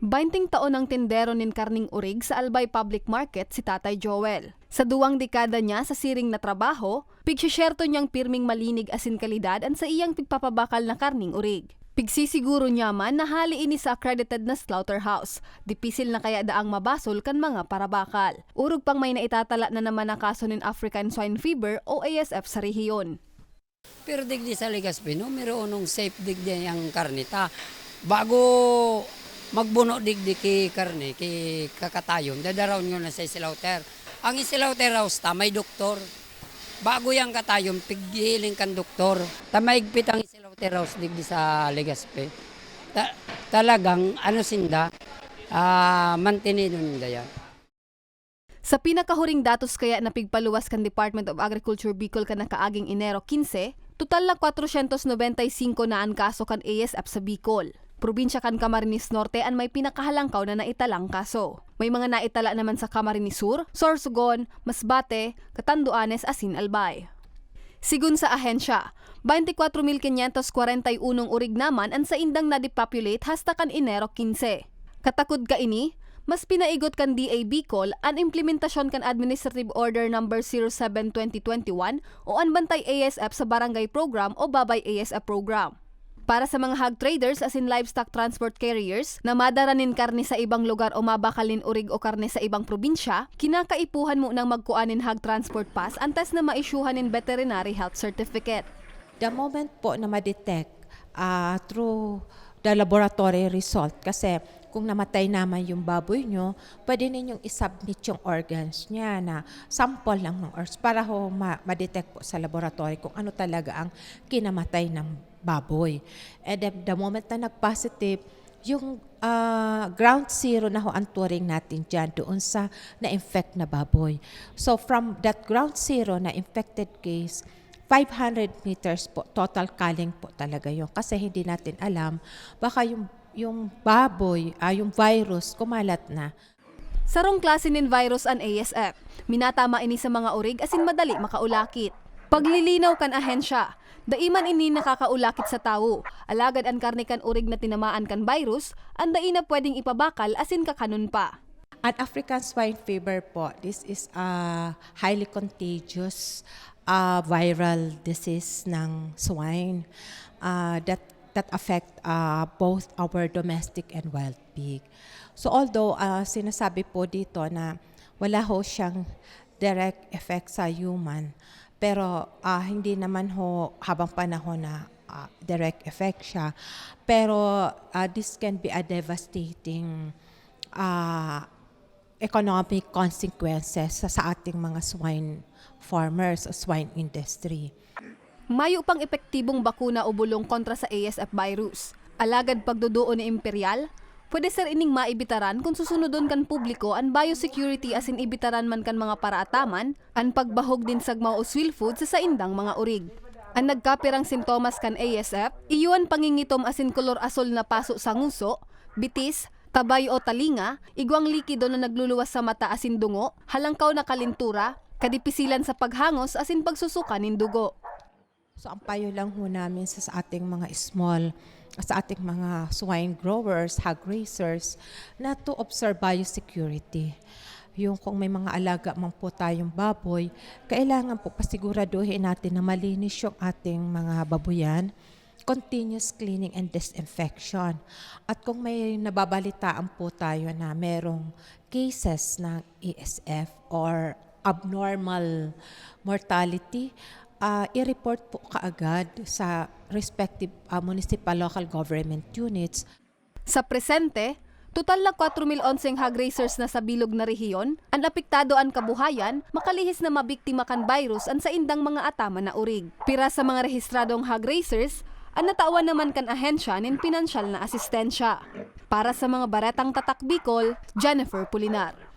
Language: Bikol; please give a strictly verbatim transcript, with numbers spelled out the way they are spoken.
Baynting taon ang tindero nin karning orig sa Albay Public Market si Tatay Joel. Sa duwang dekada niya sa siring na trabaho, pigsisyerto niyang pirming malinig asin kalidad an saiyang pigpapabakal na karning orig. Pigsisiguro niya man na hali ini sa accredited na slaughterhouse. Dipisil na kaya daang mabasol kan mga parabakal. Orog pang may naitatala na naman na kaso nin African Swine Fever o A S F sa rehiyon. Pero digdi sa Legazpi, numero unong safe digdi ang karne ta. Bago magbuno digdi ki karne, ki kakatayon, dadarawon nyo na sa slaughter. Ang slaughterhouse ta, may doktor. Bago yang katayon, pighiling kan doktor. Ta maigpit ang slaughterhouse digdi sa Legazpi. Ta- talagang ano sinda, ah, mantenidon ninda yan. Sa pinakahuring datos kaya na pigpaluwas kan Department of Agriculture Bicol kan nakaaging Enero quince, total na kwatrosyentos nobenta y singko na an kaso kan A S F sa Bicol. Probinsya kan Camarines Norte an may pinakahalangkaw na naitalang kaso. May mga naitala naman sa Camarines Sur, Sorsogon, Masbate, Catanduanes asin Albay. Sigon sa ahensya, baynte kwatro mil kinyentos kwarenta y unong orig naman an saindang na-depopulate hasta kan Enero quince. Katakod kaini, mas pinaigot kan D A Bicol an implementasyon kan Administrative Order Number zero seven twenty twenty-one o an Bantay A S F sa Barangay Program o Babay A S F Program. Para sa mga hog traders asin livestock transport carriers na madara nin karne sa ibang lugar o mabakal nin orig o karne sa ibang probinsya, kinakaipuhan munang magkua nin hog transport pass antes na maisyuhan nin veterinary health certificate. The moment po na ma-detect ah, through the laboratory result, kasi kung namatay naman yung baboy nyo, pwede ninyong isubmit yung organs niya na sample lang ng organs para ho ma- ma-detect po sa laboratory kung ano talaga ang kinamatay ng baboy. And then, the moment na nag-positive, yung ah, ground zero na ho ang turing natin dyan doon sa na-infect na baboy. So from that ground zero na infected case, five hundred meters po total culling po talaga yun. Kasi hindi natin alam, baka yung, yung baboy, ah, yung virus kumalat na. Sarong klase nin virus an A S F. Minatama ini sa mga orig asin madali makaulakit. Paglilinaw kan ahensya, dai man ini nakakaulakit sa tawo. Alagad an karne kan orig na tinamaan kan virus, an dai na pwedeng ipabakal asin kakanon pa. An African swine fever po, this is a highly contagious ah, viral disease ng swine ah, that that affect ah, both our domestic and wild pig. So although ah, sinasabi po dito na wala ho siyang direct effect sa human, pero ah, hindi naman ho habang panahon na ah, direct effect siya. Pero ah, this can be a devastating ah, economic consequences sa, sa ating mga swine farmers o swine industry. Mayo pang epektibong bakuna o bulong kontra sa A S F virus. Alagad pagduduon ni Imperial, pwede ser ining maibitaran kun susunodon kan publiko an biosecurity asin ibitaran man kan mga paraataman an pagbahog nin sagmaw o swill food sa saindang mga orig. An nagkapirang sintomas kan A S F, iyo an pangingitom asin kolor asol na paso sa nguso, bitis, tabay o talinga, igwang likido na nagluluwas sa mata asin dungo, halangkaw na kalentura, kadipisilan sa paghangos asin pagsusuka nin dugo. So ang payo lang ho namin sa, sa ating mga small, sa ating mga swine growers, hog raisers, na to observe biosecurity. Yung kung may mga alaga man po tayong baboy, kailangan po pasiguraduhin natin na malinis yung ating mga babuyan, continuous cleaning and disinfection. At kung may nababalitaan po tayo na merong cases ng A S F or abnormal mortality, ah, i-report po kaagad sa respective ah, municipal local government units. Sa presente, total na kwatro mil onseng hog raisers na sa bilog na rehiyon an apektado an kabuhayan makalihis na mabiktima kan virus an saindang mga ataman na orig. Pira sa mga rehistradong hog raisers an natawan naman kan ahensya nin pinansyal na asistensya. Para sa mga Baretang Tatak Bicol, Jennifer Pulinar.